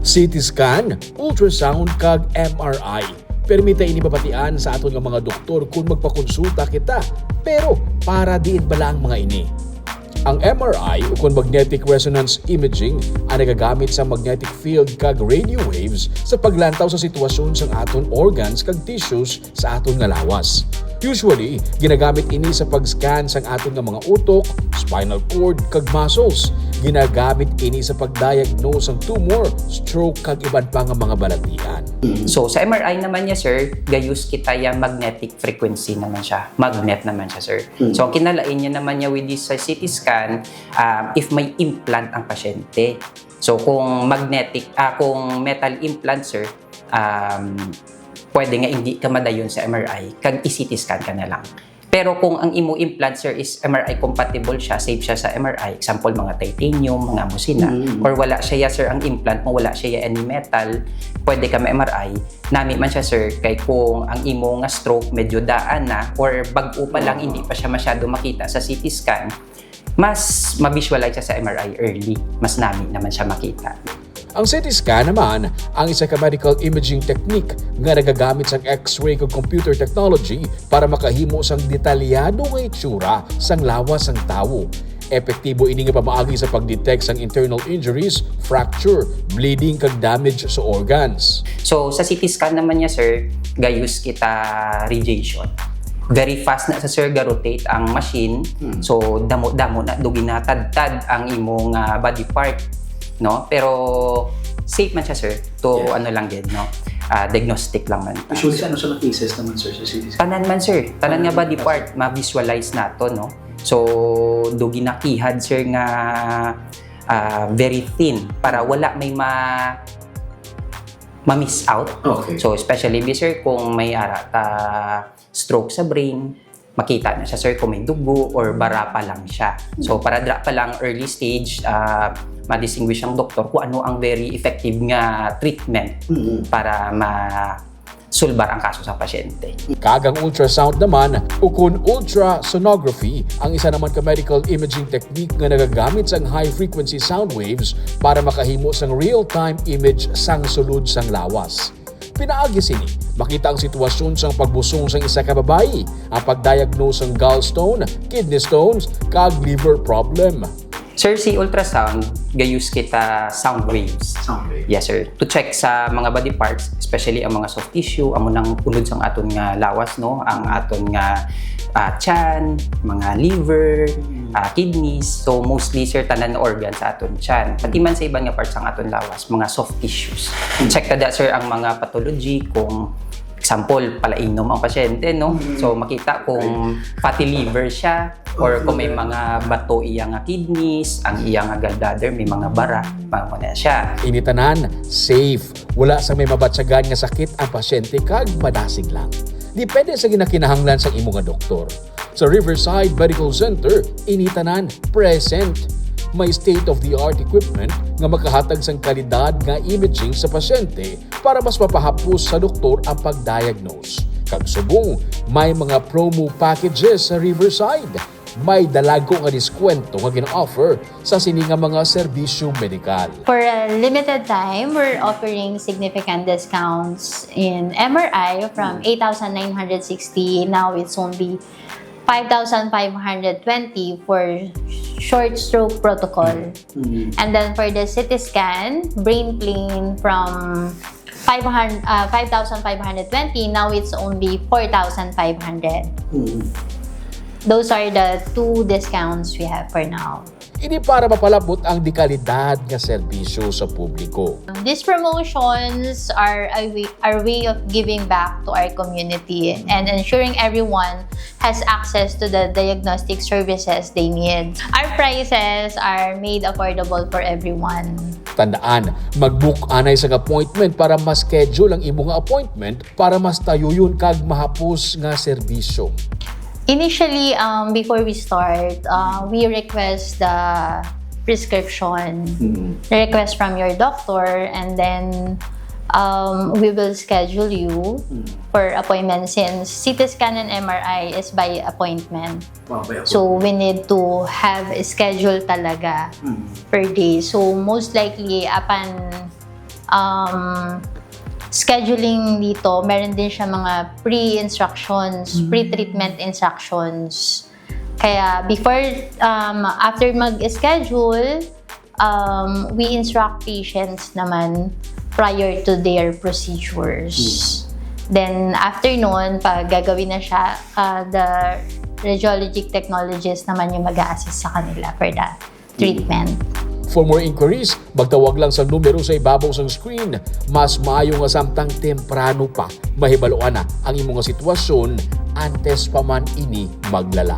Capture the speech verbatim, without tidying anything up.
C T scan, ultrasound, kag M R I. Permita ini mabatian sa aton nga mga doktor kon magpakonsulta kita. Pero para diin bala ang mga ini? Ang M R I, ukon magnetic resonance imaging, ang nagagamit sa magnetic field kag radio waves sa paglantaw sa sitwasyon sang aton organs kag tissues sa aton nga lawas. Usually, ginagamit ini sa pag-scan sang aton nga mga utok, spinal cord, kag muscles. Ginagamit ini sa pag-diagnose sang tumor, stroke, kag iban pa nga mga balatian. So sa M R I naman niya, sir, gayus kita ya magnetic frequency naman siya. Magnet naman siya, sir. So ang kinalain niya naman niya with this sa C T scan, um, if may implant ang pasyente. So kung magnetic, ah, kung metal implant, sir, um, pwede nga hindi ka madayon sa M R I, kag i-C T scan ka na lang. Pero kung ang imo implant, sir, is M R I compatible siya, safe siya sa M R I, example, mga titanium, mga musina, or wala siya, ya, sir, ang implant mo, wala siya, ya, any metal, pwede ka ma-M R I. Nami man siya, sir, kay kung ang imo nga stroke medyo daan na or bag-o pa lang, hindi pa siya masyado makita sa C T scan, mas ma-visualize siya sa M R I early. Mas nami naman siya makita. Ang C T scan naman ang isa ka medical imaging technique nga nagagamit sang X-ray kag computer technology para makahimo sang detalyado nga itsura sang lawas sang tawo. Epektibo ini nga pamaagi sa pag-detect sang internal injuries, fracture, bleeding, kag damage sa organs. So sa C T scan naman niya, sir, gayus kita radiation. Very fast na sa, sir, ga-rotate ang machine. So damo-damo na do ginatadtad ang imong ah, body part, no? Pero safe man siya, sir. To Yeah. ano lang gid, no? Ah, diagnostic lang man. Usually, sa ano sa mga cases naman, sir, sa C T scan? Tanan man, sir. Tanan nga body part, ma-visualize nato, no? So do ginakihad, sir, nga ah, very thin para wala may ma ma-miss out. Okay. So especially bi, sir, kung may ara ta stroke sa brain, makita na siya, sir, kung may dugo or bara pa lang siya. So para dra pa lang, early stage, ah, ma-distinguish ang doktor kung ano ang very effective nga treatment Mhm. para ma sulbar ang kaso sa pasyente. Kag ang ultrasound naman, ukon ultrasonography, ang isa naman ka medical imaging technique nga nagagamit sang high-frequency sound waves para makahimo sang real-time image sang sulod sang lawas. Pinaagi sini, makita ang sitwasyon sang pagbusong sang isa ka babayi, ang pag-diagnose sang gallstone, kidney stones, kag liver problem. Sir, si ultrasound, gayus kita sound waves. Sound wave. Yes, sir. To check sa mga body parts, especially ang mga soft tissue, amo nang unod sang aton nga lawas, no? Ang aton nga ah, tiyan, mga liver, ah, kidneys. So mostly, sir, tanan nga organ sa aton tiyan. Pati man sa iban nga parts sang aton lawas, mga soft tissues. Check ta da, sir, ang mga pathology kung example, palainom ang pasyente, no? So makita kung fatty liver siya or kung may mga bato iya nga kidneys, ang iya nga gallbladder, may mga bara, mga mo na siya. Ini tanan, safe. Wala sang may mabatyagan nga sakit ang pasyente kag madasig lang. Depende sa ginakinahanglan sang imo nga doktor. Sa Riverside Medical Center, ini tanan present. May state-of-the-art equipment nga makahatag sang kalidad nga imaging sa pasyente para mas mapahapos sa doktor ang pag-diagnose. Kag subong, may mga promo packages sa Riverside. May dalago nga diskwento nga gina-offer sa sini nga mga serbisyo medikal. For a limited time, we're offering significant discounts in M R I from eight thousand nine hundred sixty. Now it's only five thousand five hundred twenty for short stroke protocol. And then for the C T scan, brain plane from five hundred, uh, five thousand five hundred twenty, now it's only four thousand five hundred. Those are the two discounts we have for now. Ini para mapalabot ang dekalidad nga serbisyo sa publiko. These promotions are a way, our way of giving back to our community and ensuring everyone has access to the diagnostic services they need. Our prices are made affordable for everyone. Tandaan, mag-book anay sang appointment para ma-schedule ang imo nga appointment para mas tayuyon kag mahapos nga serbisyo. Initially, um, before we start, uh, we request the prescription Mm. request from your doctor, and then um, we will schedule you Mm. for appointment, since C T scan and M R I is by appointment. Wow, may So we need to have a schedule talaga Mm. per day. So most likely, upon um, scheduling dito, meron din siya mga pre-instructions, Mm. pre-treatment instructions. Kaya before, um, after mag-schedule, um, we instruct patients naman prior to their procedures. Then after nun, pag gagawin na siya, uh, the radiologic technologist naman yung mag-a-assist sa kanila for that treatment. For more inquiries, magtawag lang sa numero sa ibabaw sang screen. Mas maayo nga samtang temprano pa, mahibaluan na ang imo nga sitwasyon antes pa man ini maglala.